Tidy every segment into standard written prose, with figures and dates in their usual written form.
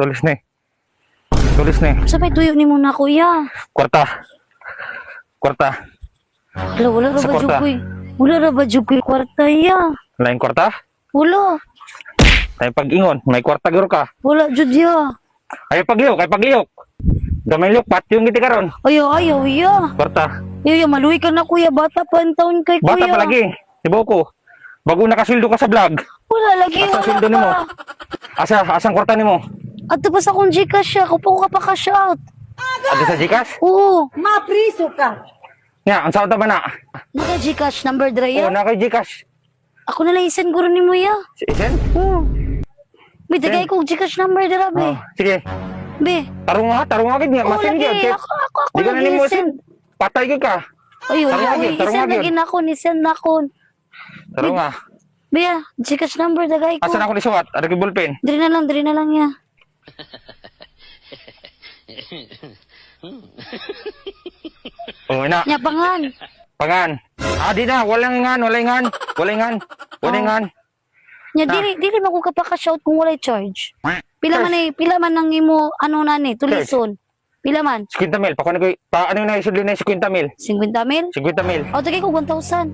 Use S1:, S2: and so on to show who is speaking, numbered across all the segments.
S1: Tulis ni. Tulis ni.
S2: Sa may tuyo ni mo na, kuya.
S1: Kwarta. Kwarta.
S2: Wala, wala ra
S1: Sa
S2: ba
S1: kwarta.
S2: jud koy? Wala ra ba jud koy kwarta ya?
S1: Laing kwarta?
S2: Wala.
S1: Ay pag-ingon, may kwarta guro ka.
S2: Wala jud ya.
S1: Ay paglihok, ay paglihok. Gamay lihok, patyon giti karon.
S2: Ayaw, ayaw, ya.
S1: Kwarta.
S2: Ayaw, ya, maluwi ka na, kuya. Bata pa ang taon kay
S1: Bata
S2: kuya.
S1: pa lagi. Tibo ko. Bago nakasildo ka sa vlog.
S2: Wala lagi,
S1: Asa
S2: wala
S1: sweldo nimo?
S2: pa.
S1: Asa, asang kwarta nimo?
S2: Ato pa sa akong Gcash siya. Kupo ko ka pa cash out.
S1: Ado sa Gcash?
S2: Oo.
S3: Mapriso ka.
S1: Nga, ang saan ta ba na?
S2: Naka Gcash number
S1: Oh,
S2: dre ya.
S1: na kay Gcash.
S2: Ako na lang isend guro ni mo ya.
S1: Isen?
S2: Oo. May dagay ko Gcash number dira be.
S1: Oh, sige.
S2: Be.
S1: Tarong nga, tarong nga gid nga,
S2: Oo,
S1: masin
S2: lagi.
S1: gyud.
S2: Ako, ako, ako
S1: Di ka na
S2: lagi
S1: nimo
S2: isend.
S1: send. Patay gyud ka.
S2: Ay,
S1: Tarong
S2: ay,
S1: nga gyud,
S2: ay,
S1: tarong nga
S2: isend
S1: gyud.
S2: lagi na ako, nisend na ako.
S1: Tarong nga.
S2: Be, ah, Gcash number dagay ko.
S1: Asa na ako ni suwat? Ada kay ballpen.
S2: Diri na lang ya.
S1: Oh, ina.
S2: Nya pangan.
S1: Pangan. Ah, di na, walang ngan, walay ngan, walay ngan, walay ngan.
S2: Nya
S1: Ah.
S2: dili dili man ko kapaka shout kung walay charge. Pila man ay pila man ang imo ano na ni tulison. Pila man?
S1: 50 mil, pa ko pa ano na isudli na 50 mil.
S2: 50 mil?
S1: 50 mil.
S2: O tagay ko 1,000.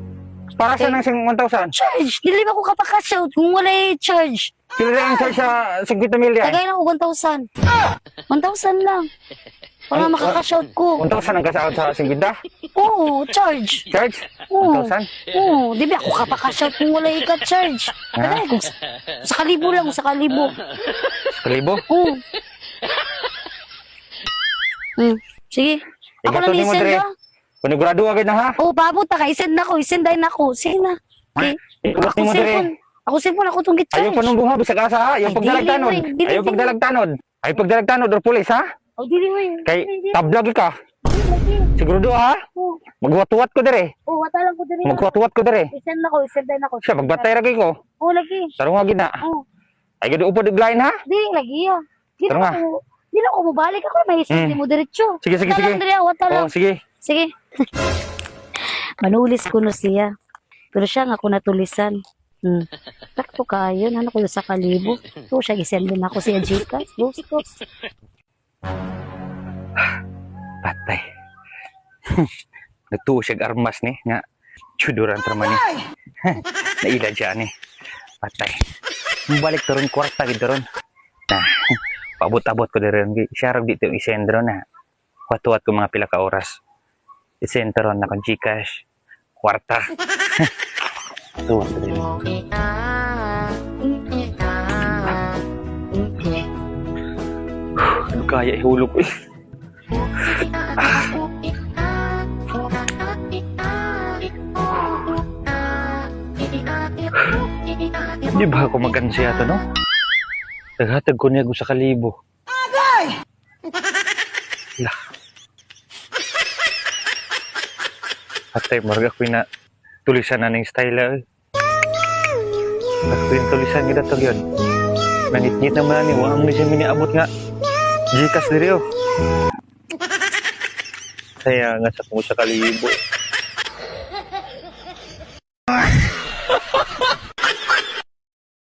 S1: Para sa nang 1,000?
S2: Charge! Dili ba ko kapaka shout kung walay charge?
S1: Sila lang ang charge sa 50 mil yan.
S2: Tagay lang ko 1,000. 1,000 lang. Para
S1: Ay,
S2: makaka-shout ko.
S1: 1,000 ang kasaot sa 50?
S2: Oo, charge.
S1: Charge?
S2: Oo.
S1: 1,000?
S2: Oo, di ba ako kapaka-shout kung walay ka-charge? Tagay ko sa kalibo lang, sa kalibo.
S1: Kalibo?
S2: Oo. Sige. Ako
S1: Igato
S2: lang
S1: nimo
S2: i-send
S1: dire.
S2: ah.
S1: Panigurado agad na ha?
S2: Oo, paabot ta ka. I-send na ko. I-send na ako. Sige na. Okay.
S1: Ikabot
S2: Ako
S1: nimo dire.
S2: cellphone. Ako cellphone. Ako itong
S1: Ayaw
S2: git-charge.
S1: panunggo ha, bisag asa ha. Ayaw
S2: Ay,
S1: pagdalag
S2: dili,
S1: tanod.
S2: wey. Dili,
S1: Ayaw
S2: dili.
S1: pagdalag tanod. Ayaw pagdalag tanod or pulis ha?
S2: Oh, dili, wey.
S1: Kay tablag ka. Sigurado ha?
S2: Oo,
S1: Magwatuwat ko dire.
S2: oh, wata lang ko diri.
S1: Magwatuwat ko dire.
S2: I-send na ko. I-send na ko.
S1: Siya magbatay ra kay ko.
S2: Oo, lagi.
S1: Tarong nga gid na.
S2: Oo.
S1: Ay gid upod og line ha.
S2: Dili, lagi ah. Dili
S1: Tara nga.
S2: ako. Dili ako mobalik ako. May isend mo diretso.
S1: Sige, sige,
S2: Wata
S1: sige.
S2: lang diri, ah, wata lang.
S1: Oh, sige.
S2: Sige. Manulis ko no siya. Pero siya nga ako natulisan. Takto kayo. Ano ko sa kalibo. So, siya isend din ako siya Gcash. Gusto.
S1: Patay. Nagtuo siya armas ni nga chuduran traman ni. Naila siya ni. Patay. Balik to ron kwarta gid ron. Na. Paabot-abot ko diri ron. Siya ra dito yung isend ron na. Watuwat ko mga pila ka oras. Isend ron na kong GCash. Kwarta. Tuwat ko diri. Ano kaya ihulog ko eh. Di ba ako magansiya to, no? Naghatag ko niya sa kalibo. Agay! La. Atay, marga ko na tulisan na ng style. Eh. Ako yung tulisan kita to yun. Nangit-ngit naman ni, wala mo ni siya miniabot nga. Gcash diri oh. Kaya nga sa kung sa kalibo.